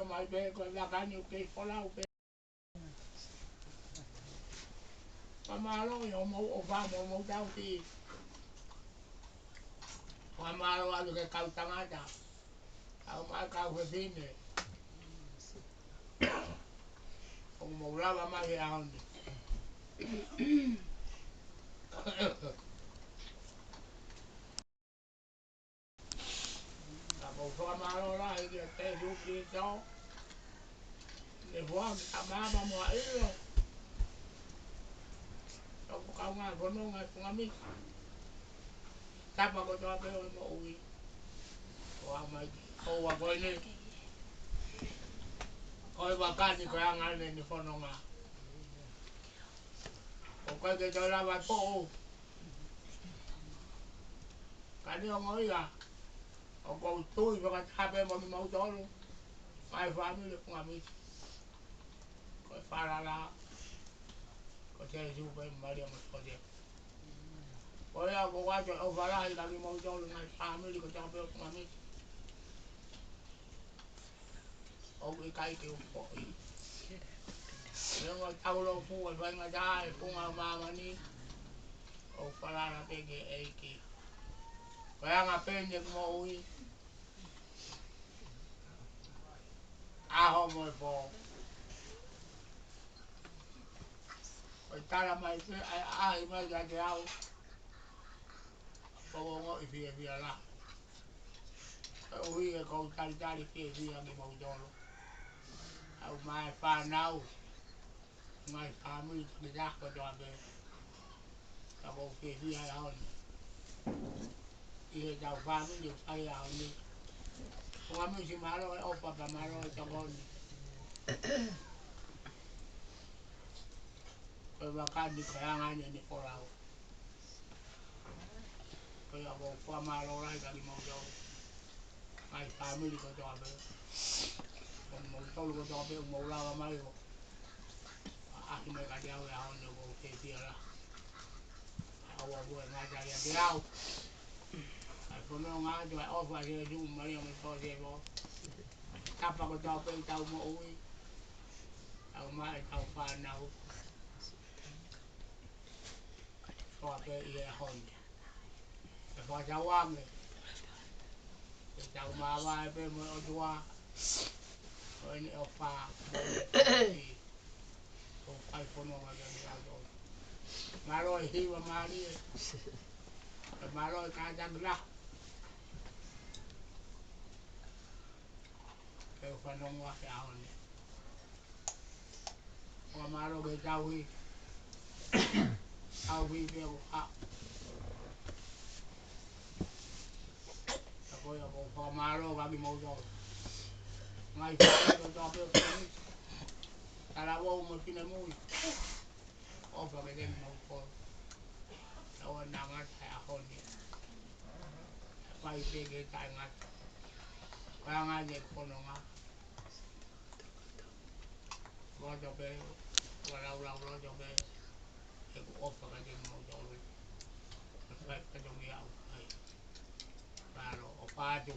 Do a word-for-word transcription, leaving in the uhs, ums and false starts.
Mai pē ko e vaka ni ʻoku kei folau pē. Fakamālō ʻi hoʻomou ʻofa mo hoʻomou tauhi. Fakamālō atu ki he kau tangata, kau mai kau fefine ʻoku mou lava mai he ʻaho ni. Ka ʻoku ou fakamālō lahi kia Sīsū Kalaisi, ne foaki ʻa e maama mo e ʻilo ʻoku kaungā fononga ʻi he funga misi. Tapa kotoa pē ʻo e moʻui. ʻO aʻu mai ki he houa ko eni, ko e vaka ni ko e anga ʻene fononga. ʻOku ʻikai ke toe lava ʻo poʻuli. Ka neongo ia, ʻoku ou tui fakataha pē mo kimoutolu, ngaahi fāmili ʻo e funga misi. Ko e falala, ko Sīsū pē, Malia mo Siosefa. Ko ia ʻoku ou ʻoatu e ʻofa lahi kia kimoutolu ngaahi fāmili kotoa pē ʻo e funga misi. ʻOku ʻikai ke u foʻi. Neongo ʻetau lōpū ʻa e faingataʻa ʻi he funga ʻo māmani, ʻoku ou falala pē ki he ʻEiki. Ko e anga pē ʻene moʻui, ʻaho mo e pō. ʻOku tala mai pē ʻa e ʻaʻahi mai kiate au, ʻoku ou ongoʻi fiefia lahi. Koeʻuhi he ʻoku ou talitali fiefia kimoutolu, ʻa e ngaahi fānau, ngaahi fāmili takitaha kotoa pē. Ka ʻoku ou fiefia he ʻaho ni ʻi heʻetau fāmili ʻoku fai he ʻaho ni. Funga misi, mālō e ʻofa pea mālō e tokoni. Ko e vaka ni ko e anga ʻene folau. Ko ia ʻoku ou fakamālō lahi kia kimoutolu ngaahi fāmili kotoa pē. Ko kimoutolu kotoa pē ʻoku mou lava mai ʻo ʻaʻahi mai kiate au he ʻaho ni, ʻoku ou fiefia lahi. ʻOku ou ʻoatu e ngata kiate au ʻa e fononga atu ʻa e ʻofa ʻa Sīsū, Malia mo Siosefa. Tapa kotoa pē ʻetau moʻui, ʻa e ʻomai ʻetau fānau. Kotoa pē ʻi he ʻaho ni, ʻe fakatauange ke tau māvae pē mo e ʻOtua, ko ʻene ʻofa mo ʻene tauhi, ʻo fai fononga kiate kitautolu. Mālō e hiva mālie, pea mālō e kātaki lahi. Ke u fanongo he ʻaho ni. Fakamālō ki he tauhi. Tauhi pē ʻoku haʻu. Ka ko ia ʻoku ou fakamālō kia kimoutolu ngaahi fāmili kotoa pē ʻo e funga misi. Talavou mo e finemui. ʻOfa kiate kimoutolu. Tau ʻa e ngata he ʻaho ni. Fai pē ke taʻengata. Ko e anga ʻene fononga. Loto pē, ʻoku ou laulau loto pē ʻeku ʻofa kiate kimoutolu. Fai pē ʻoku ou fai. Mālō, ʻofa atu.